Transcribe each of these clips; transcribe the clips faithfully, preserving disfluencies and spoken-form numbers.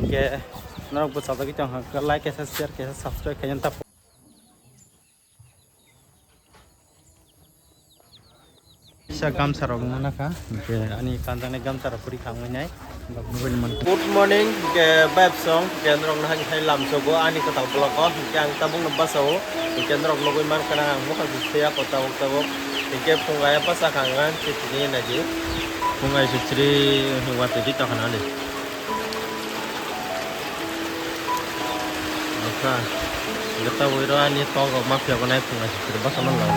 Hinkhe norok bwsajagwi tongkha, like kaisa, share kaisa, subscribe khaina ta. Kisa gamsa rok nana kha, hinkhe ani kanjaknai gamsa rok kwrwi kha wngwi nai. Good morning, hinkhe vibe song, hinkhe norok no hai hai lamsogo ani kwtal vlog o, hinkhe ang tabuk no basa o, hinkhe norok nugwi mankha na ang bukhang se ya ko tabuk tabuk, hinkhe phung aya basa kha ang ang tini nai di. Phung ai se chiri watwi di ta khana le. Nokha. Gata wiro ani tok rok ma phiya gonai phunga sikiri basa man lang.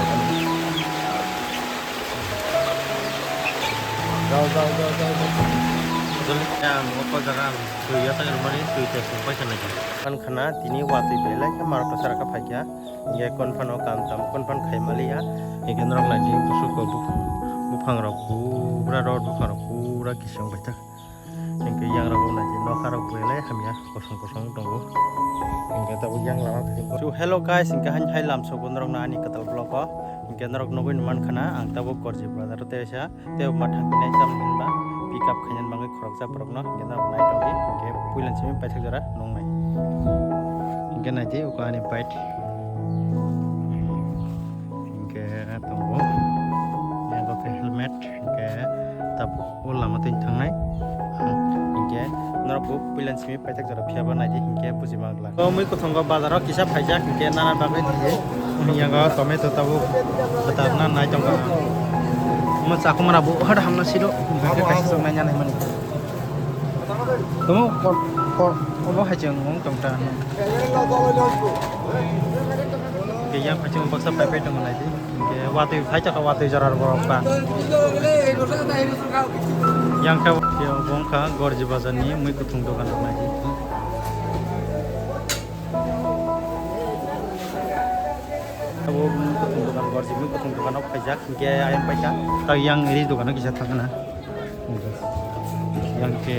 Jao, jao, jao, jao, jao. Jali ang opo jaga ang twi ya tang mani twi te sung paisa nai. Kan khana tini watwi belai khe marok to sara kha phaikya. Ye kon phano kam tam kon phan khai maliya. Ye gen rok nai di busuk ko bu-, buphang rok pura rot buphang rok pura kisong bai tak. Hinkhe yang rok bo naidi nokha rok belai hamya kosong kosong tongo. Hinkhe tabuk yang lama phai. So hello guys, hinkhe hain hai lamsogo norok no ani kwtal vlog o. Hinkhe norok nugwi mankha na ang tabuk Gorji bazar o teisa tei ma thang pinai cham hinba pick up khainani bagwi khoroksa borok no hinkhe norok nai tongdi hinkhe puilan simi paithak jora nungnai. Hinkhe naidi uko ani bike. Hinkhe tongo. Yang khe helmet hinkhe tabuk. O lama twi thangnai. Hinkhe norok bo puilan simi paithak jora phiya ba naidi hinkhe buji ma glak. O mui kwthwngo bazaro kisa phaijak hinkhe nana bagwi thangwi. Yango tomato tabuk kwtal na nai tongkha. Omo chakhumara bo hada hamna siro hinkhe kaisa chok nai nai mani. Tomo kor kor omo hai chwng wng tongta. Hinkhe yang hai chwng baksa pai pai tongo naidi. Hinkhe watwi phai tongkha, watwi jora borok ba. Yang khe bo wngkha Gorji bazar ni mui kwthwng dogan rok naidi. Abo mui kwthwng dogan, Gorji mui kwthwng dogan rok phaijak, hinkhe ayang paikha. Tak yang ri dogan o kisa thangna. Yang khe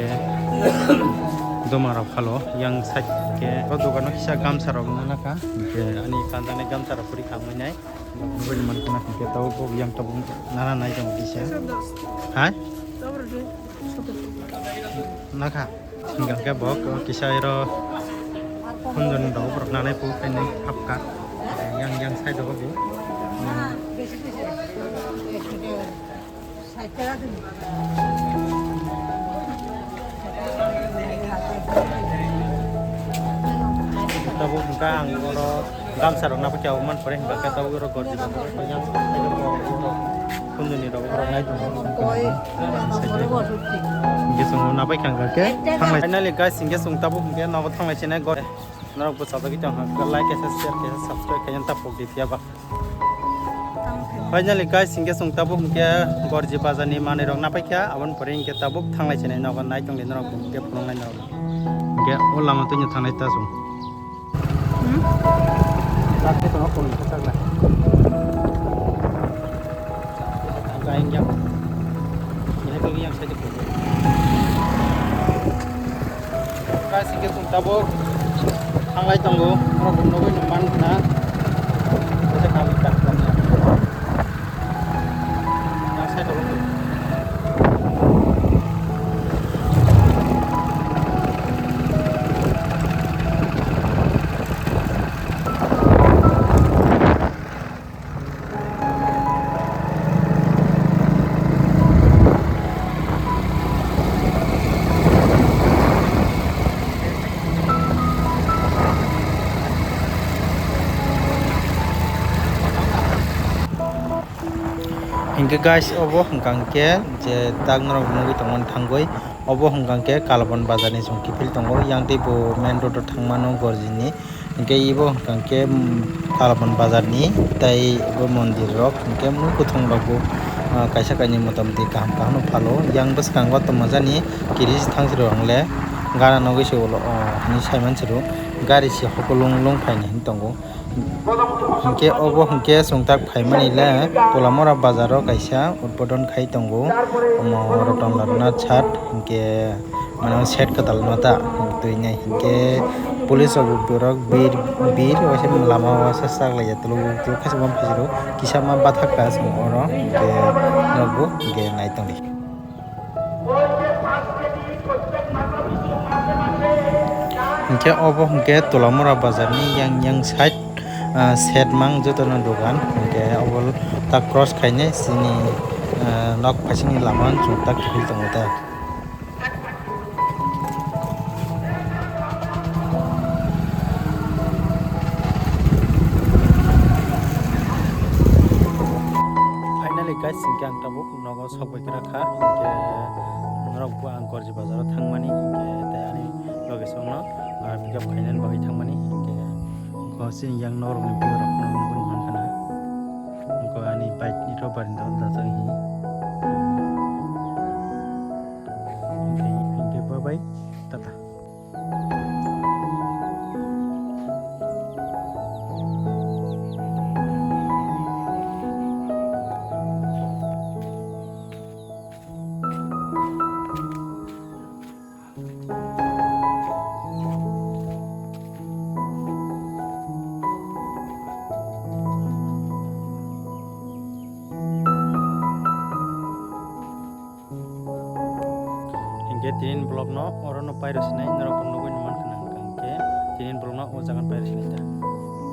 doma rok phalo, yang side khe o dogan o kisa gamsa rok nana kha, hinkhe ani kanjaknai gamsa rok kwrwi kha wngwi nai. Mobile man khna hinkhe tabuk bo yang tabuk nana nai tong kisa. Hai? Nakha. Hingkha khe bo kisa iro khunjoni rok borok nanai pu khainwi hapkha. Yang yang side o bo. Tabuk hingkha ang oro gamsa rok nabo khe abo man pore hingkha khe tabuk oro gorji rok yang khunjoni rok borok nai tongo. Hingkhe chwng nabai kha hingkha khe thanglai. Finally guys, hingkhe chwng tabuk hingkhe nogo thanglai sinai gor. Norok bwsajagwi tongkha like kaisa share kaisa subscribe khaina ta pok di phiya ba. Finally guys, hinkhe chwng tabuk hinkhe Gorji bazar ni manwi rok napaikha, aboni pore hinkhe tabuk thanglai sinai nogo nai tongdi norok hinkhe phunuknai norok. Hinkhe o lama twino thanglai ta chwng. Hmm? Chakhe tongo koi khe chaklai. Ang ka yang. Yang khe yang sai. Guys, hingke chwng tabuk thanglai tongo, norok bo nugwi nung man khna. Kisa kami tak kami. Yang side o. Hinkhe guys, obo hwnkha hinkhe je tak norok nugwi tongmani thangwi, obo hwnkha hinkhe Kalabon bazar ni chwng kiphil tongo, yang tei bo main road o thangmano Gorjini. Hinkhe ibo hwnkha khe, um, Kalabon bazar ni tei bo mondir rok hinkhe mui kwthwng rok bo, ah, kaisa kainwi motamoti kaham kaham no phalo. Yang bwskango tongma jani kiris thang siro ang le gana nugwi se ulo, oh, hinwi sai man siro gari se hokolong long phaini hin tongo. Hinkhe obo hinkhe chwng tak phaimani le Tolamora bazar o kaisa udbodon khai tongo, omo Roton Laruna chat hinkhe. Mane set kwtal no ta twi nai hinkhe police rok borok bir bir waisa lama o waisa chaklai ya tolo tolo khe bom kisa ma bathak ka chwng oro hinkhe nokbo hinkhe nai tongdi. Hinkhe obo hinkhe Tolamura bazar ni yang yang side, ah, set mang joto no dogan. Hinkhe obo ta cross khainai chini, ah, nok phasing ni lama chwng ta kiphil tongo ta. Finally guys, hinkhe ang tabuk nogo sokbai kha, hinkhe norok bo ang Gorji bazar o thangmani, hinkhe tei ani loge songno, ah, pick up khainani bagwi thangmani, hinkhe go chini yang norok ni view rok no nugwi mankha na, hinkhe ani bike ni rok barinda dajak hi. Hinkhe, hinkhe bye bye, tata. Hinkhe tinin vlog no oro no pairo sinai norok bo nugwi mankha na, hinkhe tinin vlog no o jaga pairo sinai ta.